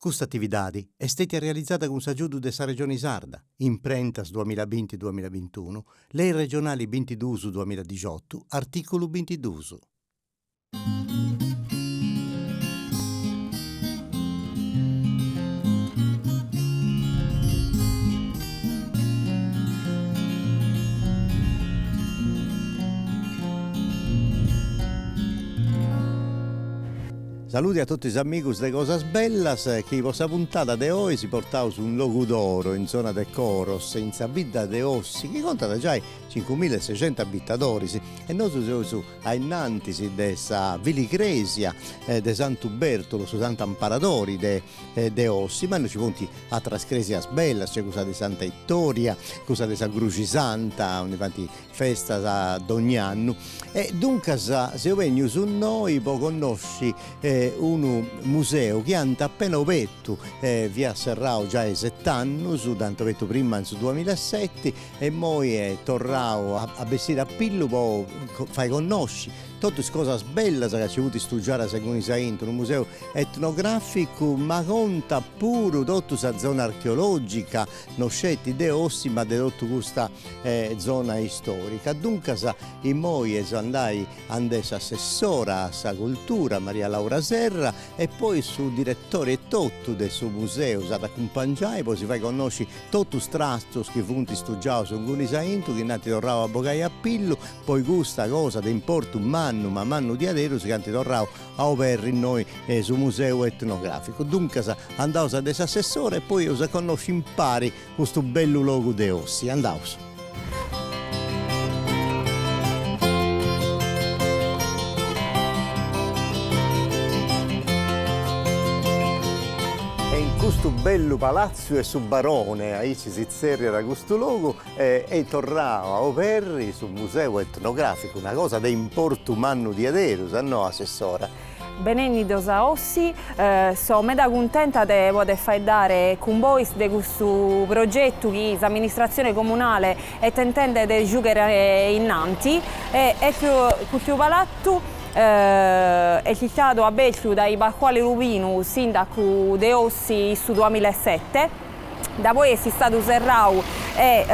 Custa atividadi est stètia realizada cun s'agiudu de sa Regioni Sarda, Imprentas duamillabinti duamillabintunu, Lei regionali bintiduus duamilladixotu, artìculu bintiduus. Saludi a totu is amigus de Cosas Bellas chi po sa puntada de oi si portaus in Logudoro, in zona de Coros, in sa bidda de Ossi, chi contat giai cincumilasexentus abitadoris e nosu seus a innantis de sa vili cresia de Santu Bertulu, su santu amparadori de de Ossi, ma nci funt ateras cresias bellas, nc'est cussa de Santa Ittoria, cussa de sa Gruxi Santa, aundi faint festas dogn'annu. E duncas seus bennius innoi po connosci unu museu chi ant appena obertu, fiat serrau giai set'annus, dd'ant obertu prima in su duamilaseti e immoi est torrau a bessiri a pillu po fai connosci totu is cosas bellas ca nci funt stugiadas ingunis aintru, unu museu etnograficu ma contat puru totu sa zona archeologica, no sceti de Ossi ma de totu custa zona istorica. Duncas immoi eus andai ande s'assessora a sa cultura Maria Laura Serra e poi su direttori etotu de su museu s'at acumpangiai po si fai connosci totu is trastus chi funt stugiaus ingunis aintru chi nd'ant torrau a bogai a pillu poi custa cosa de importu mannu ma mannu diaderus chi ant torrau a oberri innoi su museu etnograficu. Duncas andaus de s'assessora e poi eus a connosci impari custu bellu logu de Ossi. Andaus. E in custu bellu palatziu 'e su Barone, aici si tzerriat custu logu, est torrau a oberri su museu etnograficu, una cosa de importu mannu diaderus, a no assessora? Benennidos a Ossi, so meda cuntenta de poder faeddare cun bois de custu progetu chi s'amministratzione comunale est tentende de giughere innanti e est custu palattu est istadu abertu dae Pasquale Lupinu, sindacu de Ossi in su duamilasete Da poi est istadu serradu e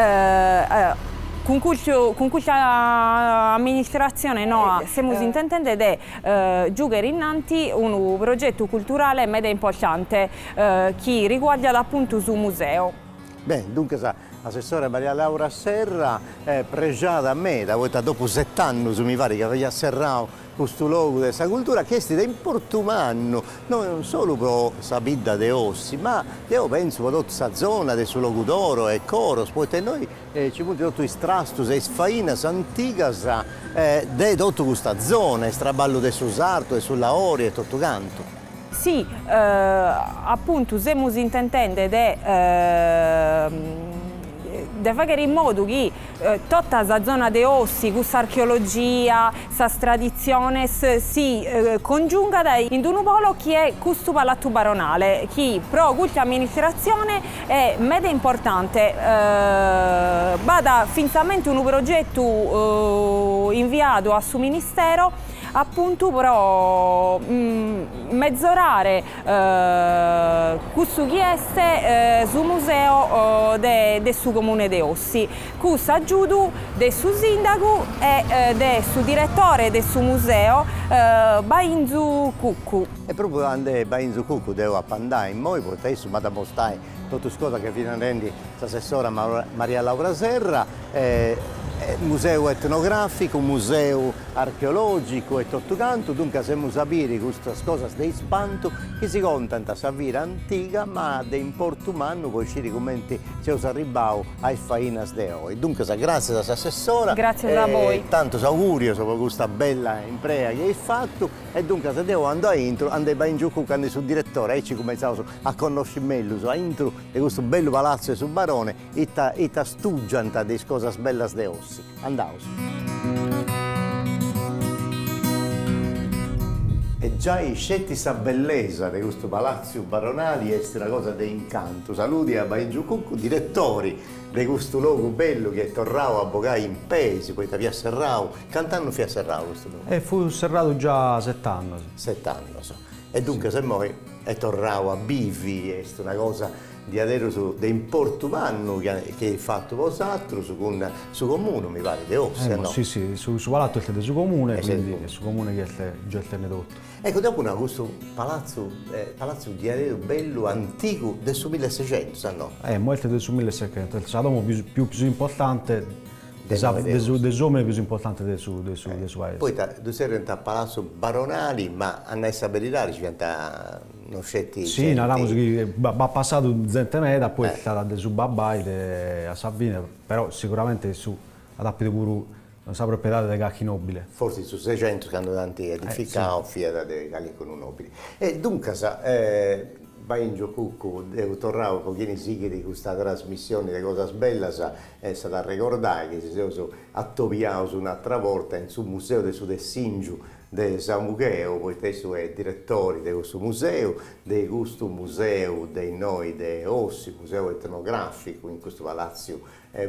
cun custu cun custa amministratzione noa semus intentende de giughere innanti unu progetu culturale meda importante chi riguardat apuntu su museu. Bene, duncas assessora Maria Laura Serra prexada meda poita dopu set'annus mi parit ca fiat serrau Custu logu de sa cultura chi est de importu mannu non solu pro sa bidda de Ossi, ma deo pentzu pro totu sa zona de su Logudoro e Coros, poita innoi ci funt totu is trastus e is fainas antigas de totu custa zona, is traballus de su sartu e su laori e totu cantu. Si, apuntu semus intentende de de fagher in modu chi tota sa zona de Ossi, cussa archeologia, sas traditziones si congiungat in unu polo chi est custu Palatu Baronale, chi pro custa amministratzione est meda importante. B'at fintzamente unu progetu inviadu a su Ministero apuntu pro mezorare cussu chi est su museo de su Comune de Ossi, cun s'agiudu de su sindagu e de su diretore de su museo Bainzu Cuccu. E propriu ande Bainzu Cuccu deu apu andai immoi poita issu m'at a mostai totu is cosas chi fiat narendi s'assessora Maria Laura Serra, museu etnograficu, museu archeologicu e totu cantu, duncas emus a biri custas cosas de ispantu chi si contant sa vida antiga ma de importu mannu po isciri cumenti seus arribau a is fainas de oi. Duncas gràtzias a s'assessora e tantus augurios po custa bella imprea chi eis fatu e duncas deu andu aintru, ande Baingiu Cuccu, ande su direttori, aici cumentzaus a connosci mellus aintru de custu bellu palatzu 'e su Barone ita ita stugiant de is cosas bellas de Ossi. Andaus. E giai sceti sa bellesa de custu palatziu baronali est una cosa de incantu. Saludi a Baingiu Cuccu, direttori de custu logu bellu chi est torrau a bogai in peis, poita fiat serrau, cant'annus fiat serrau custu logu? E fut serradu già set'annos. Set'annos. E duncas immoi. Est torrau a bivi, est una cosa diaderus de importu mannu chi eis fatu bosatrus cun su comunu, mi parit, de Ossi, no? Si, si, su palatu est de su comune, quindi est su comune chi est gestende totu. Ecco, deu apu nau custu palatzu, palatzu diaderus bellu, antigu, de su millesexentus, a no? Emmo, est de su millesexentus, est sa domo pius pius importante de sa de su de s'omine pius importante de su de su de su paese. Poita ddu zerriant palatzu baronali, ma a nai sa beridadi ci fiant non sceti genti. Si, naramus chi b'at passadu zente meda, poi est istada de su babbai de a sa fine, però siguramente issu at apidu puru sa propriedade de carchi nobile. Forsis in su Sexentus candu dd'ant edificau fiat de calincunu nobili. E duncas Baingiu Cuccu, deu torrau po chini sighit custa trasmissioni de Cosas Bellas s'at a arregordai chi si seus atobiaus un'atra borta in su Museu de su Tessìngiu de Samugheo, poita issu est diretori de custu museu, de custu museu de innoi de Ossi, museu etnogràficu in custu palàtziu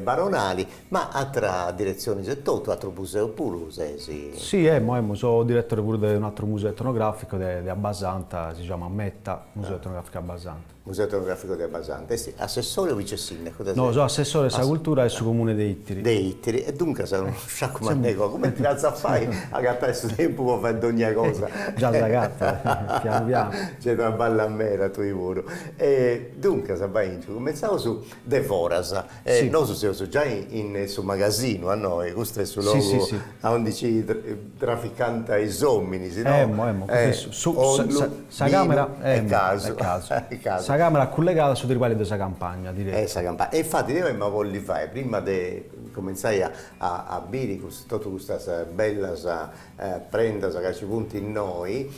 baronali, ma atra diretzionis etotu, atru museu puru ses? Si, emmo, emmo, so diretore puru de un'atru museu etnogràficu de Abbasanta, si giamat META, Museu Etnogràficu Abbasanta. Museu Etnogràficu de Abbasanta. Est assessore o vice sindacu? No, so assessore 'e sa cultura 'e su comune de Ittiri. De Ittiri, e duncas unu sciacu mannu, cumenti as a fai a agatai su tempus po fai dogna cosa? Già s'agatat, pianu pianu. Gei traballas meda tui puru. E duncas, Baingiu, cumentzaus de foras. E nosu seus giai in su magasinu, a noi, custu est su logu aundi ci traficant is ominis, no? Emmo, emmo, custu est su, sa camera, e casu, e casu. Sa camera cullegada a su tribagliu de sa campagna, diretu. E sa campagna, e infati deu emu a bolli fai, prima de cumentzai a a biri totu custas bellas prendas ca ci funt innoi,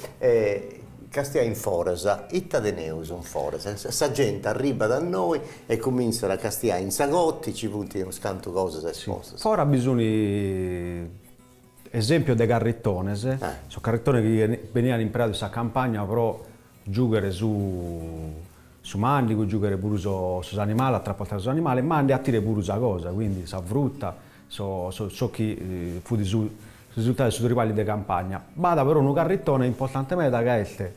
castiai in foras, ita teneus in foras, sa genti arribat a innoi e cumintzat a castiai in sa coti, ci funt unus cantu cosas espostas. Fora bi sun esempios de carritones, sos carritones chi benian impreados in sa campagna pro giughere su su mandigu, giughere puru sos animales, a trasportare sos animales, ma a nde 'atire puru sa cosa, quindi sa frutta, so so chi fut su risultadu de su tribagliu de campagna. B'at però unu carritone importante meda ca est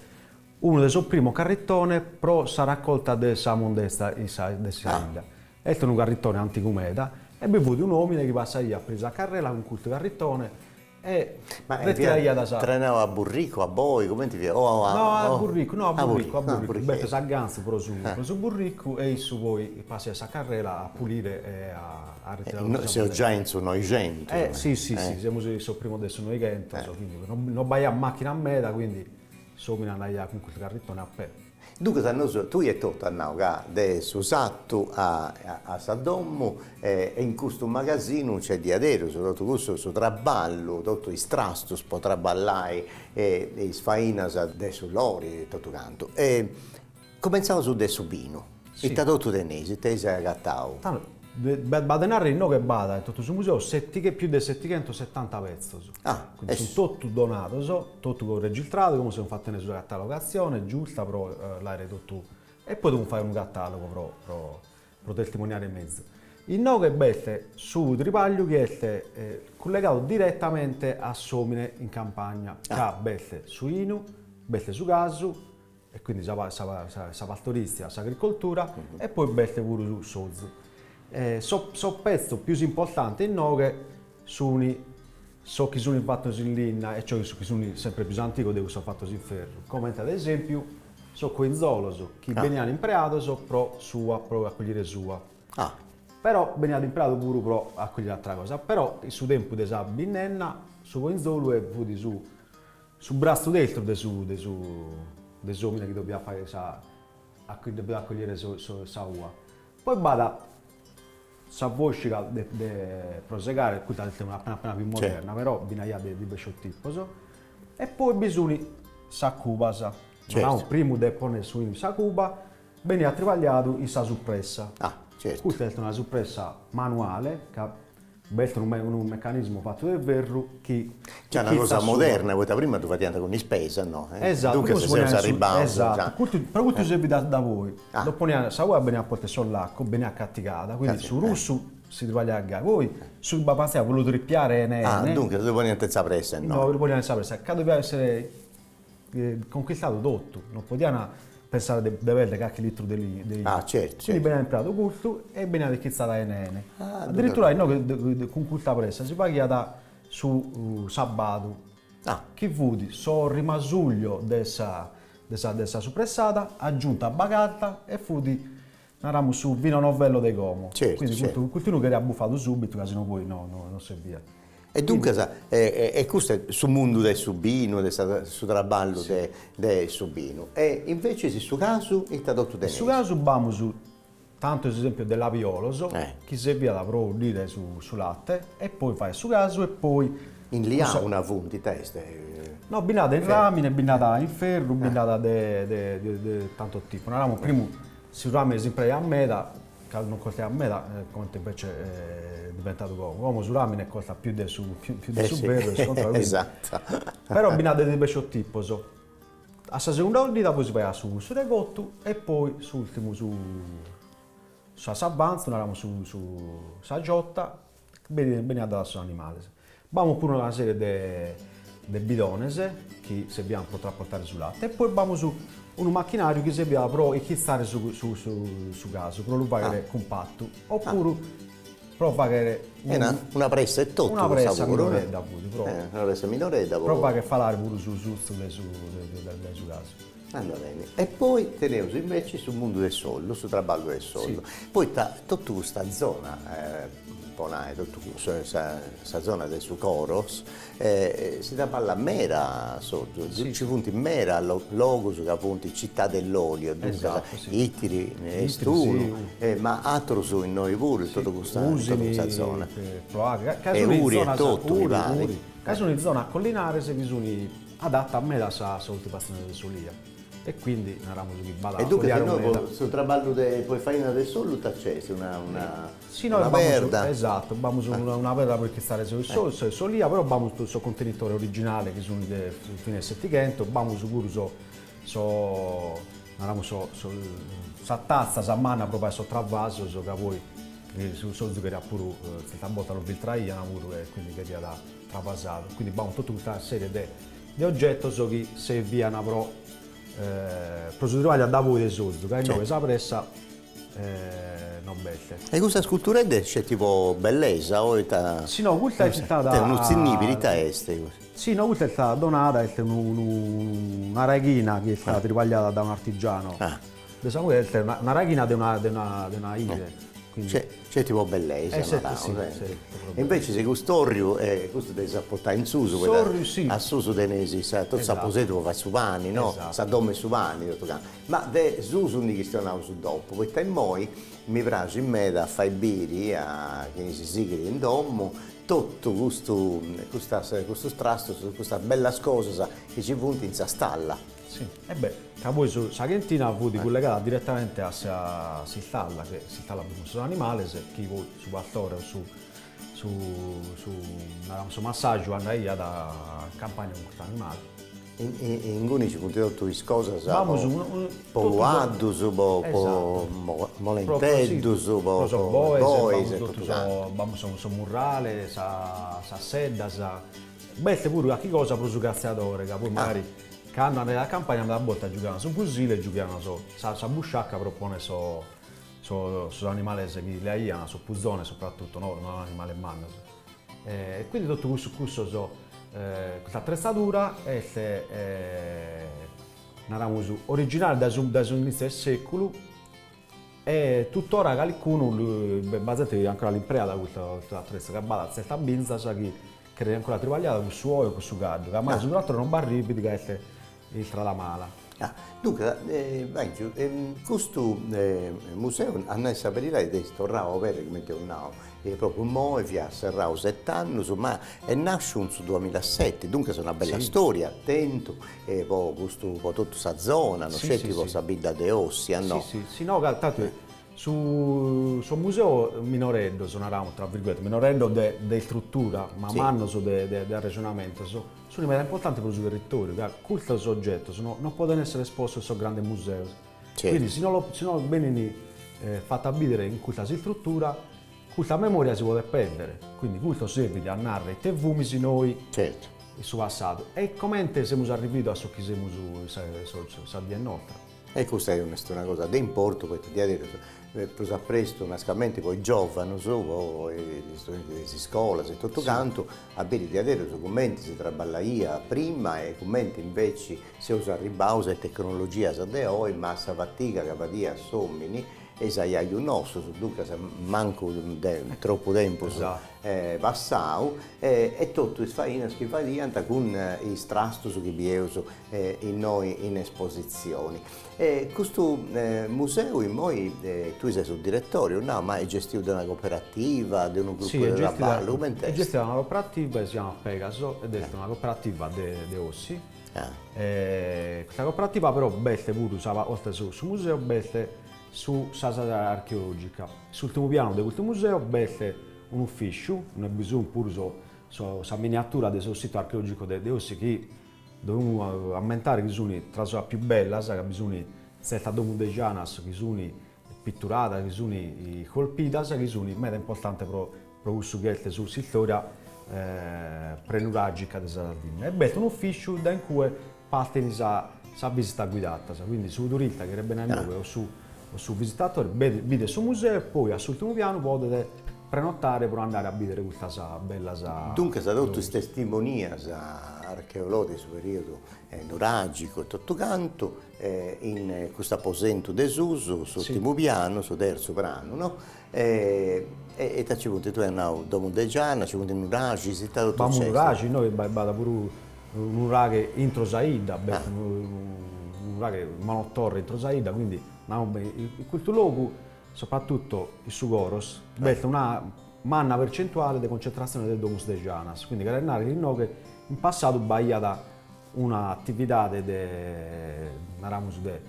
unu de sos primos carritone pro sa raccolta de sa mundetza in sa de sa 'idda. Est unu carritone antigu meda e bi fut un'omine chi passaiat peri sa carrela cun custu carritone E retiraiat sa. Trainau a burricu, a boi, cumenti fiat? O a. No, a burricu, no a burricu, a burricu, b'est s'aggantzu pro su pro su burricu e issu poi passaiat sa carrela a pulire e a retirare totu sa. Seus giai in su Noixentus. Eh si si si, semus in sos primos de su Noighentos, quindi no b'aiat macchinas meda, quindi s'omine andaiat cun custu carrittone a pè. Duncas nosu, tui etotu as nau ca de su satu a a sa domu e in custu magasinu nc'est diaderus totu cussu, su traballu, totu is trastus po traballai e is fainas de su lori e totu cantu. E cumentzaus de su binu, ita totu teneis, ita eis agatau? B'at de narrer inoghe b'at in totu su museu pius de setighentosetanta petzos, quindi sunt totu donados, totu registrados, como semus fatende sa catalogatzione giusta pro l'àere totu e poi devimus fàghere unu catalogu pro pro pro testimoniare mezus. Inoghe b'est su tribagliu chi est cullegadu diretamente a s'omine in campagna, ca b'est su 'inu, b'est su casu, e quindi sa sa sa pastorizia, s'agricoltura e poi b'est puru s'ozu. Sos petzos pius importantes inoghe sun sos chi sun fatos in linna e cioè sos chi sun sempre pius antigos de cussos fatos in ferru, comente ad esempiu sos coinzolos chi benian impreados pro s'ua, pro accoglire s'ua. Però beniat impreadu puru pro accoglire atera cosa, però in su tempus de sa binnenna su coinzolu fut su Su bratzu destru de su de su de s'omine chi dobiat fagher sa chi dobiat accogliere su su sa ua. Poi b'at sa fosciga de de pro segare, custa est una appena appena pius moderna, però bi nd'aiat de diversos tipos, e poi bi sun sas cubas, naramus primu de ponner su 'inu in sa cuba beniat tribagliadu in sa supressa. Custa est una supressa manuale ca B'est unu unu meccanismu fatu de ferru chi Già una cosa moderna, poita prima ddu fadiant cun is peis, no? Esatto, Duncas seus arribbaus già. Esatto, custu, però custu servit da poi. Ddu poniant, sa ua beniat posta in sos laccos, beniat cattigada, quindi su russu si tribagliaiat gai, poi su chi b'avanzaiat pro lu trippiare 'ene 'ene. Ah, duncas ddu poniant in sa pressa, no? No, ddu poniant in sa pressa, ca deviat essere conchistadu totu, non podiant. pensare de de perdere carchi litru de de 'inu. Ah, certu, Quindi beniat impreadu custu e beniat ichitzada 'ene 'ene. Ah, Addirittura inoghe cun custa pressa si faghiat su s'abbadu, ah. chi fut su rimasuglio de sa de sa de sa supressada aggiunta abba calda e fut naramus su vino novello de como. Certu, Quindi certu. custu 'inu cheriat bufadu subitu ca si no poi no no serviat. E duncas e custu est su mundu de su binu, de su traballu de de su binu. E invecias su casu ita totu teneis? Su casu b'amus tantu s'esempiu de labiolos chi serviat pro 'uddire su su latte e poi fagher su casu e poi In liauna funt ita est? No bi nd'at in ramine, bi nd'at in ferru, bi nd'at de de de tantos tipos. Naramus primu su ramine s'impreaiat meda ca non costaiat meda comente invece est diventadu como. Como su ramine costat pius de su pius de su ferru e su contrariu. Esatto. Però bi nd'at de diversos tipos. A sa segunda 'uddida poi si faghiat su su regottu e poi s'urtimu su s'avanzu, naramus su su sa giotta, beniat dada a sos animales. B'amus puru una serie de de bidones chi serviant pro trasportare su latte e poi b'amus unu machinariu chi serviat pro ichitzare su su su casu, pro lu faghere cumpattu, oppuru pro faghere una pressa e totu una pressa minoredda puru pro una pressa minoredda pro fagher falare puru su sutzu de su de su casu. Andat beni. E poi teneus inveci su mundu de s'ollu, su traballu de s'ollu. Poita totu custa zona, po nai, totu sa zona de su Coros, si traballat meda s'ozu, nci funt meda logus ca funt città dell'olio, duncas Itiri est unu, ma aterus innoi puru in totu custa zona. E Uri etotu mi parit. Ca sunt zonas collinares chi sunt adatas meda a sa coltivatzione de s'olia e quindi naramus chi b'at E duncas innoi su traballu de po is fainas de s'ollu ita nc'est una una una perda? Esatto, b'amus una perda pro ichitzare s'olia, però b'amus sos contenitores originales chi sunt de fine Settighentos, b'amus puru so so naramus so so sa tatza, sa manna pro fagher sos travasos ca poi s'ozu cheriat puru tzertas bortas lu filtraian puru e quindi cheriat travasadu, quindi b'amus totu custa serie de de ogetos chi servian pro pro su tribagliu a daboi de s'ozu, ca inoghe sa pressa no b'est. E custa sculturedda est sceti po bellesa o ita? Si no, custa est istada. Unu tzinnibiri, ita est? Si no, custa est istada donada, est unu una raighina chi est istada tribagliada dae un'artigiano de sa est una raighina de una de una de una 'ide. Sceti po bellesa, naraus. E invecias cust'orriu, custu dd'eis a portai in susu, poita a susu teneis totu s'aposentu po fai su pani, no? Sa domu 'e su pani, totu cantu. Ma de susu ndi chistionaus dopu, poita immoi mi praxit meda a fai biri a chini si sighit in domu totu custu custas custus trastus, custas bellas cosas chi ci funt in sa stalla. Si, e beh, ca poi su sa chentina fut cullegada direttamente a sa s'istalla, che s'istalla bi funt sos animales, chi poi su pastore o su su su naramus su massaju andaiat a campagna cun custos animales. Inguni ci funt totu is cosas po cuaddus, po molenteddus, po sos bois e totu cantu. B'amus sos murrales, sas seddas, b'est puru carchi cosa pro su catziadore, ca poi magari cando andaiat a campagna meda bortas giughian su fusile e giughian sa busciacca pro ponnere sos animales chi leaian, sos puzones soprattutto, no animales mannos. E quindi totu cussu cussos custa atretzadura est naramus originale dae su dae s'initziu 'e seculu e tuttora calicunu b'at zente chi ancora l'impreat custa custu atretzu ca b'at tzertas binzas chi cheret ancora tribagliada cun su 'oe o cun su caddu ca mai su trattore non b'arrivit ca est istrada mala. Ah, duncas, Baingiu, custu museu, a nai sa beridadi, dd'eis torrau a oberri, cumenti eus nau, propriu immoi, fiat serrau set'annus, ma est nasciu in su duamilaseti, duncas una bella storia at tentu po custu, po totu sa zona, no sceti po sa bidda de Ossi, no? Si, si, si, no, ca tantu Su sos museos minoreddos, naramus tra virgolette, minoreddos de de istrutura, ma mannos de de arrejonamentos, sunt meda importantes pro su territoriu, ca custos ogetos no non podent essere espostos in sos grandes museos. Quindi si no si no benint fatos a bìdere in custas istrutura, custa memoria si podet pèrdere. Quindi custos servint a nàrrere ite fumis nois in su passadu e comente semus arrividos a su chi semus sa die nostra. E custa est una cosa de importu poita diaderus prus a prestu mascamenti po is giovanus, po is studentis de is iscolas e totu cantu, a biri diaderus cumenti si traballaiat prima e cumenti inveci seus arribbaus a is tecnologias de oi, ma sa fatiga ca fadiat s'omini e is ajajus nostus, duncas mancu de tropu tempus passau, e totu is fainas chi fadiant cun is trastus chi bieus innoi in espositzioni. E custu museu immoi tui ses su diretori, nau, ma est gestiu de una cooperativa, de unu grupu de traballu, cumenti est? Est gestiu de una cooperativa chi si chiamat Pegaso ed est una cooperativa de Ossi. Custa cooperativa però b'est puru sa, oltre su museu b'est su sa sala archeologica. S'ultimu pianu de custu museu b'est un'ufisciu, inue bi sunt puru so sa miniatura de su situ archeologicu de Ossi chi Dovimus ammentare chi sunt tra sas pius bellas, ca bi sunt tzertas domus de janas chi sunt pituradas, chi sunt colpidas, chi sunt meda importantes pro pro cussu chi est su s'istòria prenuragica de sa Sardigna. E b'est un'ufisciu dae in cue partin sa sas visitas guidatas, quindi su turista chi cheret benni a inoghe o su o su visitatore bidet su museu e poi a s'ultimu pianu podet prenotare pro andare a bìdere custas bellas. Duncas totu is testimonias archeològicas de su perìodu nuràgicu e totu cantu in custu aposentu de susu, s'ùrtimu pianu, su terzu pranu, no? E ita ci funt? Tui as nau domus de gianna, ci funt nuraxis, ita totu nc'est? B'at nuraxis, innoi b'at puru unu nuraghe intro sa 'idda, b'est unu nuraghe monotorre intro sa 'idda, quindi naramus beni, in custu logu Soprattutto in su Coros b'est una manna percentuale de concentratzione de domus de janas, quindi cheret nàrrere chi inoghe in passadu b'aiat una atividade de, naramus, de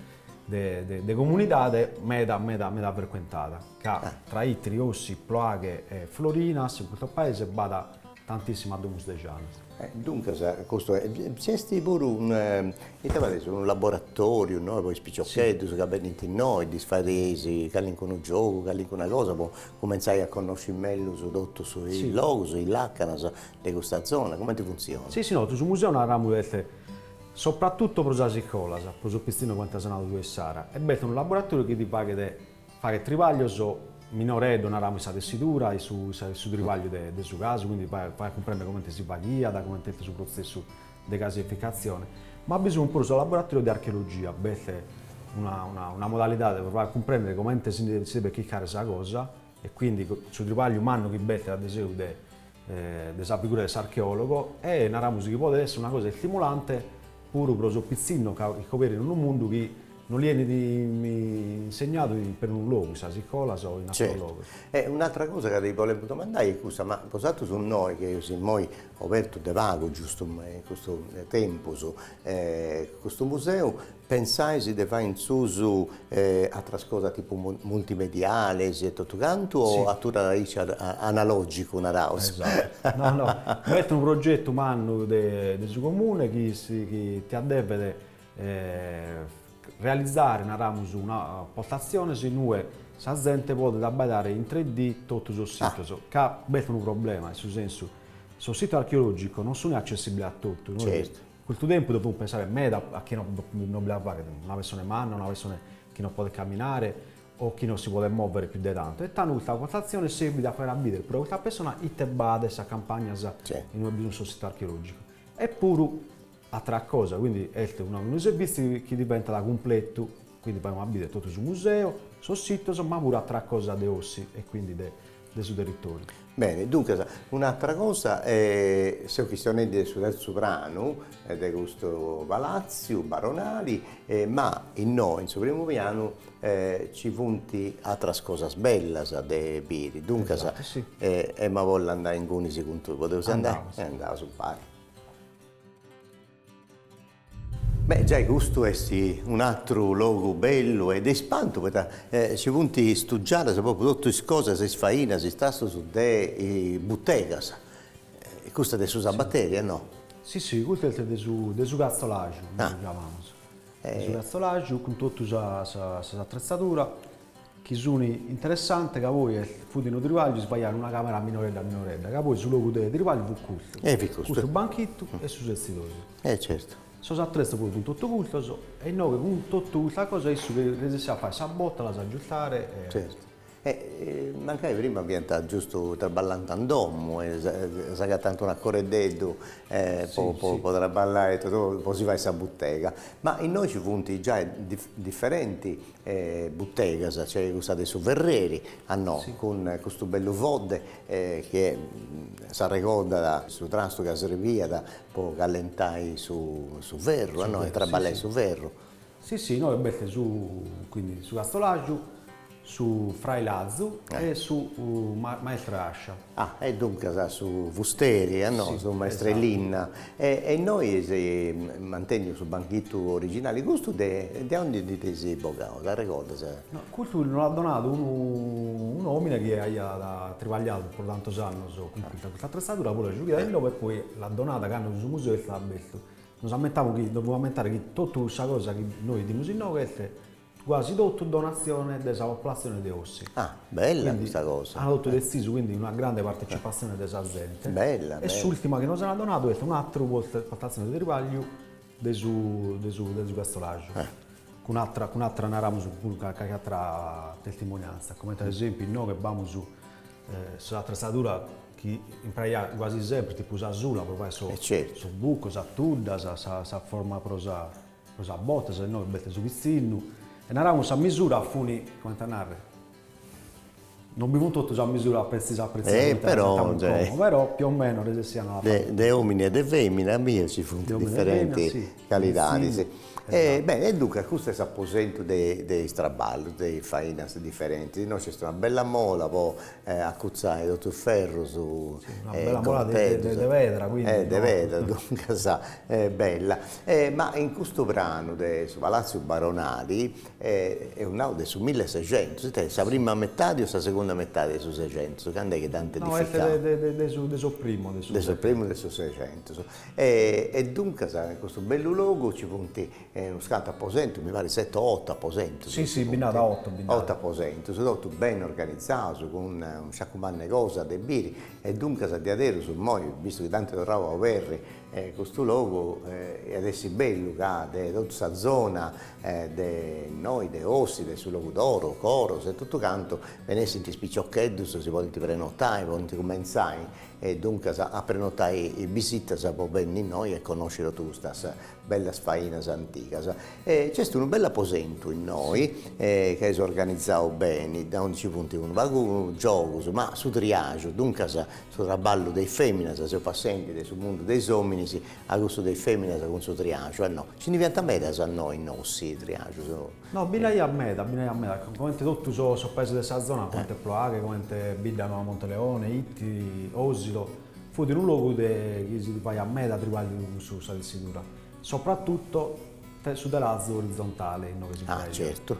de de comunidade meda meda meda frecuentada, ca tra Itri, Ossi, Ploaghe e Florinas, in custos paeses b'at tantissimas domus de janas. Duncas custu est, nc'est puru un, ita fadeis, unu laboratoriu innoi po is piciocheddus ca benint innoi, ddis fadeis calincunu giogu, calincuna cosa po cumentzai a connosci mellus totus is logus, is lacanas de custa zona, cumenti funtzionat? Sì, sì, no, su museu naramus est sopratutto pro sas iscolas, pro sos pitzinnos comente as nadu tue Sara, e b'est unu laboratoriu chi ti faghet Faghet tribaglios minoreddos, naramus, in sa tessidura, in su in su tribagliu de de su casu, quindi faghet cumprender comente si faghiat, comente est su protzessu de caseificatzione. Ma bi sunt puru sos laboratorios de archeologia, b'est una una una modalidade pro fagher cumprender comente si si devet chircare sa cosa e quindi su tribagliu mannu chi b'est a de de de sa figura de s'archeologo e naramus chi podet esser una cosa istimulante puru pro sos pitzinnos ca iscoberin unu mundu chi non li 'enit insegnadu in perunu logu, in sas iscolas o in ateros logos. E un'atra cosa ca ti bolemu domandai est custa, ma bosatrus innoi chi eus immoi obertu de pagu, giustu in custu tempus, custu museu, pensais de fai in susu atras cosas tipu multimediales e totu cantu o aturat aici analogicu naraus? Esatto, no no, b'est unu progetu mannu de su comune chi si chi tiat devet realizare, naramus, una postatziones in ue sa zente podet abbaidare in 3D totu sos sitos, ca b'est unu problema, in su sensu, sos sitos archeologicos non sunt accessibili a totu, Certu. Custu tempus devimus pensare meda a chie non bi la faghet, una pessone manna, una pessone chi non podet caminare o chi non si podet mòvere pius de tantu. E tando custa postatzione servit a fagher a bìdere puru a custa pessona ite b'at in sas campagnas in ue bi sunt sos sitos archeològicos. E puru àtera cosa, quindi est unu servìtziu chi diventat cumpletu, quindi faghimus a bìdere totu su museu, sos sitos, ma puru àtera cosa de Ossi e quindi de de su territòriu. Bene, duncas, un'atra cosa, seus chistionendi de su terzu pranu de custu palàtziu baronali, ma innoi in su primu pianu ci funt atras cosas bellas de biri, duncas emu a bolli andai ingunis cun tui, podeus andai? Andaus impari. Beh, giai custu est un'atru logu bellu e de ispantu, poita ci funt stugiadas propriu totu is cosas, is fainas, is trastus de is butegas. Custa de su Sabateri, no? Si si, custu est de su de su catzolaju, ddu giamamus. De su catzolaju cun totu sa sa atretzadura chi sunt interessante ca poi fut unu tribagliu si faghiat in una camera minoredda minoredda ca poi su logu de tribagliu fut custu. E fit custu. Custu banchittu e su setzidorzu. E certu. Sos atretzos puru funt totu custos e inoghe cun totu custa cosa issu resessiat a fai sa bota, a las agiustare e. Certu. E mancai prima fiant giustu traballànt in domu e s'agatànt un'acoreddeddu po po traballai e totu po si fai sa butega. Ma innoi ci funt giai diferenti butegas, c'est cussa de su ferreri, a no, cun custu bellu fodde chi s'arregordat su trastu ca srebiat po callentai su ferru, a no, e traballai su ferru. Si si, inoghe b'est su, quindi su catzolaju, su frailazu e su maestru 'e ascia. Ah, e duncas su fusteri, a no, su maestru 'e linna. E innoi est mantenniu su banchitu originali, custu de de aundi ndi dd'eis bogau, t'arregordas? No, custu nos l'at donadu unu un'omine chi aiat tribagliadu pro tantos annos cun custa atretzadura, poi la giughiat inoghe e poi l'at donada cando su museu est istadu abertu. Nos ammentamus chi, devimus ammentare chi totu cussa cosa chi nois 'idimus inoghe est quasi totu donatzione de sa popolatzione de Ossi. Ah, bella custa cosa. An totu detzisu, quindi una grande partecipazione de sa zente. Bella, bella. E s'ultima chi nos an donadu est un'ateru postazione de tribagliu de su de su de su catzolaju. Cun atera cun atera naramus puru carchi atera testimonianza, comente ad esempiu inoghe b'amus S'atretzadura chi impreaiat quasi sempre, tipu sa sula pro fai sos bucos, sa tudda, sa forma pro sa pro sa bota, inoghe b'est su pitzinnu. E naramus sa misura funi, comente a narrer, non bi fun totu sa misura pretzisa pretzisa comente la como, però più o meno resessian a fai. De omini e de femina bia ci funt diferenti calidadis. E bene, e duncas custu est s'aposentu de de is traballus, de is fainas diferentis, innoi nc'est una bella mola po acutzai totu is ferrus una bella mola de de pedra quindi. De pedra, duncas bella. Ma in custu pranu de su Palatziu Baronali Eus nau de su millesexentus, ita est, sa prima metadi o sa segunda metadi de su sexentus, candu est chi dd'ant edificau? No, est de su de su primu de su De su primu de su sexentus. E duncas in custu bellu logu ci funt unus cantu aposentus, mi parit seti o otu aposentus. Si si, bi nd'at oto bi nd'at. Otu aposentus, totu beni organizaus, cun unu sciacu mannu 'e cosa de biri, e duncas diaderus immoi, bistu chi dd'ant torrau a oberri custu logu, iat essi bellu ca de totu sa zona de innoi, de Ossi, de su Logudoro, Coros e totu cantu, benessint is piciocheddus, si podint prenotai, podint cumentzai e duncas a prenotai is bisitas po benni innoi e connosci totu custas bellas fainas antigas. E nc'est unu bellu aposentu innoi ca eis organizau beni, aundi nci funt unu pagu giogus, ma su triaxu, duncas su traballu de is feminas, seus passendi de su mundu de is ominis a cussu de is feminas cun su triaxu, a no? Nci ndi fiant medas a no in Ossi triaxus? No, bi nd'aiat meda, bi nd'aiat meda, comente totu sos sos paesos de sa zona, comente Ploaghe, comente Biddanoa Monteleone, Ittiri, Osilo, fut unu logu de chi si faiat meda tribagliu cun su sa tessidura, soprattutto su telazu orizontale inoghe si Ah, certu.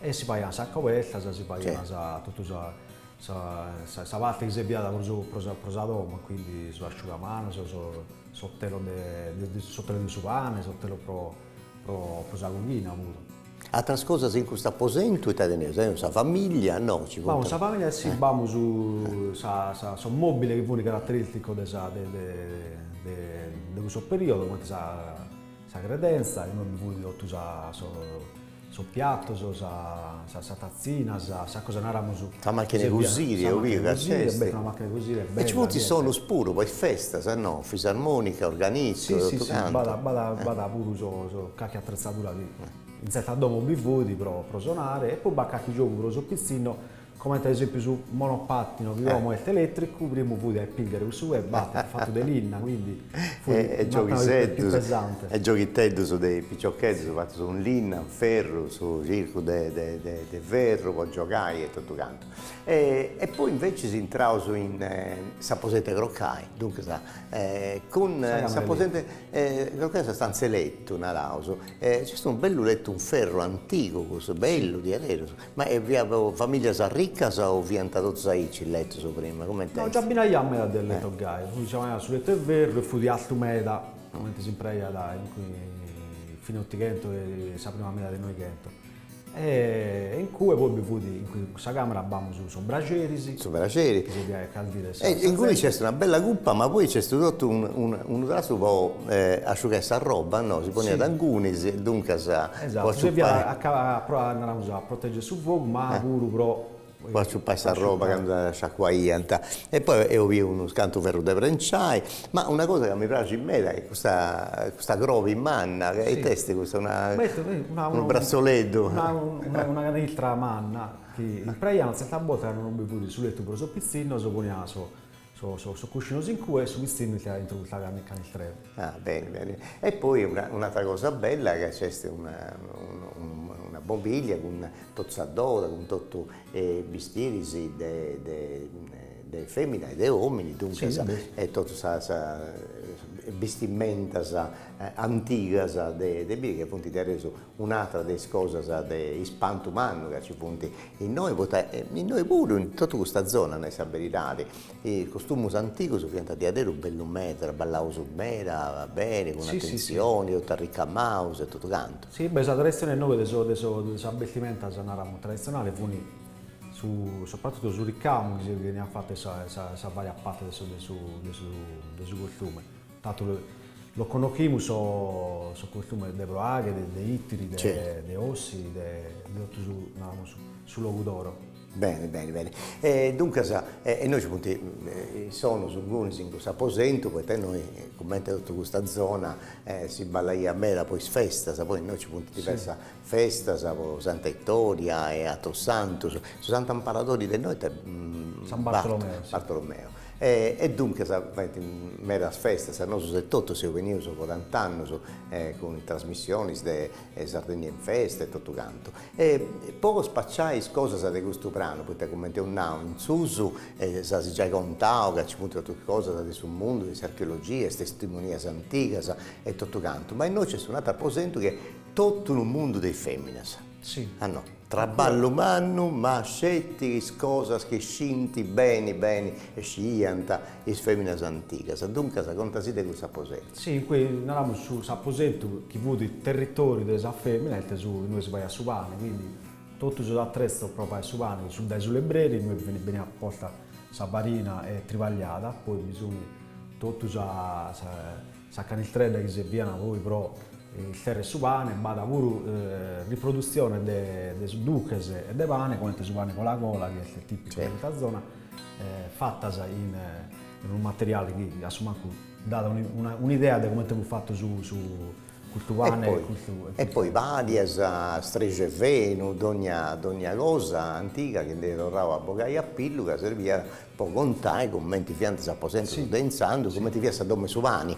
E si faiant sas cobertas, si faiant sa totu sa sa sa parte chi serviat pro su pro sa pro sa domo, quindi sos asciugamanos, sos sos telos de su telu de su pane, sos telos pro pro pro sa coghina puru. Atras cosas in custu aposentu ita teneus? Teneus sa familia, no? Ci funt. B'amus sa familia e si b'amus sa sa sos mobiles chi funt carateristicos de sa de de de cussos periodos, comente sa sa credenza, inue bi funt totu sa sos sos piatos, sa sa tatzina, sa sa cosa naramus. Sa machina 'e cusiri, eo biu ca nc'est. B'est una machina 'e cusiri bella. E ci funt is sonus puru po is festas, no? Fisarmonica, organittu, totu cantu. Si si, b'at b'at puru sos carchi atretzadura chi in tzertas domos bi fut pro pro sonare e poi b'at carchi giogu pro sos pitzinnos Comente ad esempiu su monopattino chi como est elettricu, primu fut a ispinghere cun su pee, b'at fatu de linna, quindi fut e più pesante. E gioghiteddus de piciocheddus fatus cun linna, ferru, su circu de de ferru po giogai e totu cantu. E poi invecis intraus in s'aposentu 'e crocai, duncas cun s'aposentu 'e crocai sa stanza 'e letu naraus, nc'est unu bellu letu in ferru antigu cussu, bellu diaderus Ma fiat po familias arricas o fiant totus aici is letus prima? Comente est? No, già bi nd'aiat meda de letos gai, fut su letu 'e ferru e fut altu meda, comente s'impreaiat in fine Otighentos e sa prima metade de Noighentos. E in cue, poi bi fut in cussa camera b'amus sos braxeris. Su braxeri. Chi serviat a caldire sa. E inguni nc'est una bella cupa, ma poi nc'est totu unu trastu po asciugai sa roba, no? Si poniat ingunis e duncas po asciupai. Serviat a, naramus, a proteggere su fogu, ma puru pro Po aciupai sa roba candu dda sciacuaiant. E poi eus biu unus cantu ferrus de prenciai, ma una cosa ca mi praxit meda est custa custa crobi manna, ita est custa, una unu bratzoleddu. Una caniltra manna chi impreaiant tzertas bortas cando non bi fut su letu pro sos pitzinnos, poniant sos cuscinos in cue e su pitzinnu istaiat intro custa canistredda. Ah, beni, beni. E poi un'atra cosa bella ca nc'est una una mobiglia cun totu sa doda, cun totu bistiris de de de femina e de omini, duncas e totu sa sa bistimentas antigas de de biri ca funt diaderus Un'atra de is cosas de ispantu mannu ca ci funt innoi, poita innoi puru, in totu custa zona, a nai sa beridadi, is costumus antigus fiant diaderus bellus meda, traballaus meda beni, cun atentzioni, totu arricamaus e totu cantu. Si, beh, sa traditzione inoghe de de de sas bestimentas, naramus, traditzionales funt su soprattutto su ricamu chi si teniat fatu in sa sa varia parte de su de su de su costume Tantu los connoschimus sos costumes de Proaghe, de Ittiri, de Ossi, de totu su, naramus, su Logudoro. Beni, beni, beni. E duncas, e innoi ci funt is sonus ingunis in custu aposentu, poita innoi, cumenti totu custa zona, si ballaiat meda po is festas, poi innoi ci funt diversas festas po Santa 'Ittoria e atrus santus, su santu amparadori de innoi est San Bartolomeo. Bartolomeo. E duncas faint medas festas, nosus etotu seus benius po tant'annus cun trasmissionis de Sardegna in Festa e totu cantu. E po spaciai is cosas de custu pranu, poita cumenti eus nau in susu s'as giai contau ca nci funt totu is cosas de su mundu de s'archeologia, is testimonias antigas e totu cantu, ma innoi nc'est un'atru aposentu chi est totu unu mundu de is feminas. Si. Ah no. Traballu mannu, ma sceti is cosas chi scint beni beni e sciiant is feminas antigas. Duncas contasì de custu aposentu. Si, in cui naramus su s'aposentu chi fut territoriu de sa femina est su inue si faiat su pane, quindi totu sos atretzos pro fai su pane, su dae su lebreri inue beniat posta sa farina e tribagliada, poi bi sun totu sa Sa canistredda chi servian poi pro isterrer su pane, b'at puru riprodutzione de durches e de pane, comente su pane cola cola chi est tipicu de custa zona, fatas in unu materiale chi a su mancu dat un'idea de comente fut fatu su custu pane e custu. E poi palias, strexu 'e fenu, dogna dogna cosa antiga chi nd'eis torrau a bogai a pillu ca serbiat Po contai cumenti fiant is aposentus de intzandus, cumenti fiat sa domu 'e su pani,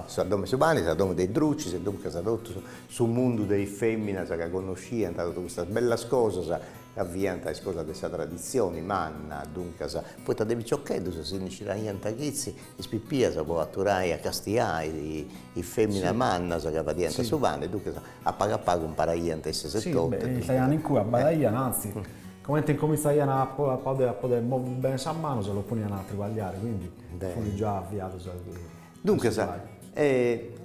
sa domu 'e su pani, sa domu de is drucis e duncas totu su mundu de is feminas ca connosciant totu custas bellas cosas ca fiant is cosas de sa traditzioni manna, duncas, poita de piciocheddus si ndi scidaiant chitzi is pipias po aturai a castiai is feminas mannas ca fadiant su pani, duncas a pagu a pagu imparaiant issas etotu. Si, istaiant in cue, abbadaiant, anzi, comente incomintzaiant a poder a poder mover bene sas manos los poniant a tribagliare, quindi funt già avviados a Duncas,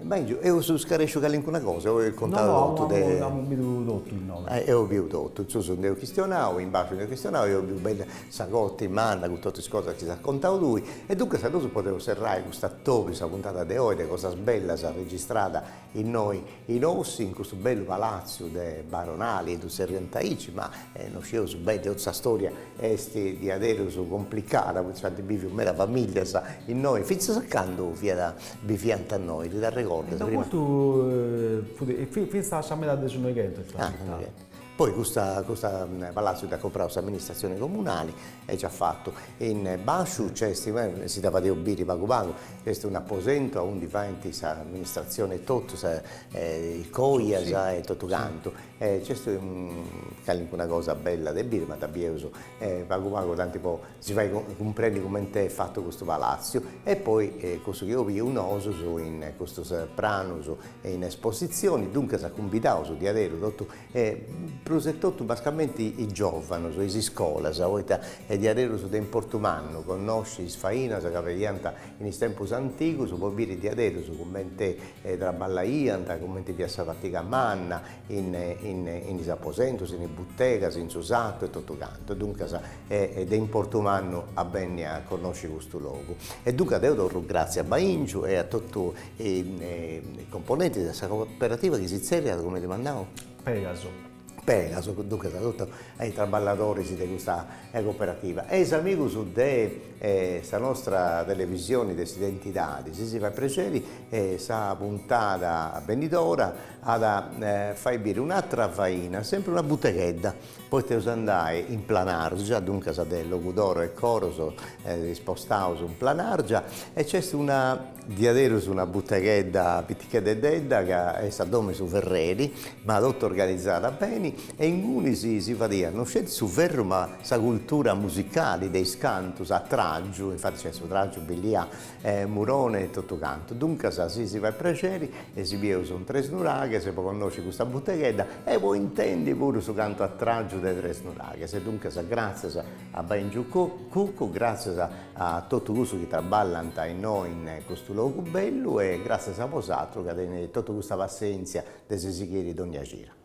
Baingiu, eus scaresciu calincuna cosa o eus contau totu de. No, amus bidu totu inoghe. Eus biu totu, in susu nd'eus chistionau, in basciu nd'eus chistionau, eus biu bella sa corti manna cun totu is cosas chi s'as contau tui e duncas nosu podeus serrai cust'atobiu, sa puntada de oi de Cosas Bellas registrada Innoi in Ossi, in custu bellu palatziu de Baronali, ddu tzerriant aici, ma no scieus beni, totu sa storia est diaderus complicada, poita nc'ant biviu meda familias innoi, fintzas a candu fiat, biviant innoi, ti dd'arregordas? Custu fut fintzas a sa metadi de su Noighentos est abitadu. Poi custa custa palatziu dd'at comprau s'amministratzioni comunali e nc'at fatu. In basciu nc'est, si dda fadeus biri pagu pagu, nc'est un'aposentu aundi faint s'amministratzioni etotu, is coias e totu cantu. E nc'est calincuna cosa bella de biri, ma dda bieus pagu pagu tanti po si fai cumprendi cumenti est fatu custu palatziu. E poi cussu chi eus biu nosus in custus pranus in espositzioni, duncas cumbidaus diaderus totu E prus e totu mascamenti is giòvanus, is iscolas, poita est diaderus de importu mannu connosci is fainas ca faiant in is tempus antigus po biri diaderus cumenti traballaiant, cumenti fiat sa fatiga manna in in is aposentus, in is butegas, in su satu e totu cantu, duncas est de importu mannu a benni a connosci custu logu. E duncas deu torru gràtzias a Baingiu e a totu is componentis de sa cooperativa chi si tzerriat, cumenti m'as nau? Pegaso. Pegaso, duncas a totu is traballadoris de custa cooperativa e is amigus de sa nostra televisioni de s'identidadi, si si fait prexeri sa puntada benidora at a fai biri un'atra faina, sempri una buteghedda, poita eus andai in Planargia, duncas de Logudoro e Coros ispostaus in Planargia e nc'est una Diaderus una buteghedda piticheddedda ca est sa domu 'e su ferreri, ma totu organizada beni e inguni si si fadiat non sceti su ferru ma sa cultura musicali de is cantus a tràgiu, infati nc'est su tràgiu Billia Murone e totu cantu. Duncas si si fait prexeri e si bieus in Tresnuraghes po connosci custa buteghedda e po intendi puru su cantu a tràgiu de Tresnuraghes. Duncas gràtzias a Baingiu Cuccu, gràtzias a totu cussus chi traballant innoi in custu logu bellu e gràtzias a bosatrus ca teneis totu custa passèntzia de si sighiri dònnia cida.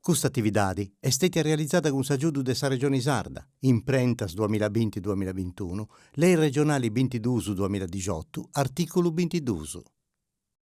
Custa atividadi est stètia realizada cun s'agiudu de sa Regioni Sarda, Imprentas duamillabinti duamillabintunu, Lei regionali bintiduus duamilladixotu, artìculu bintiduus.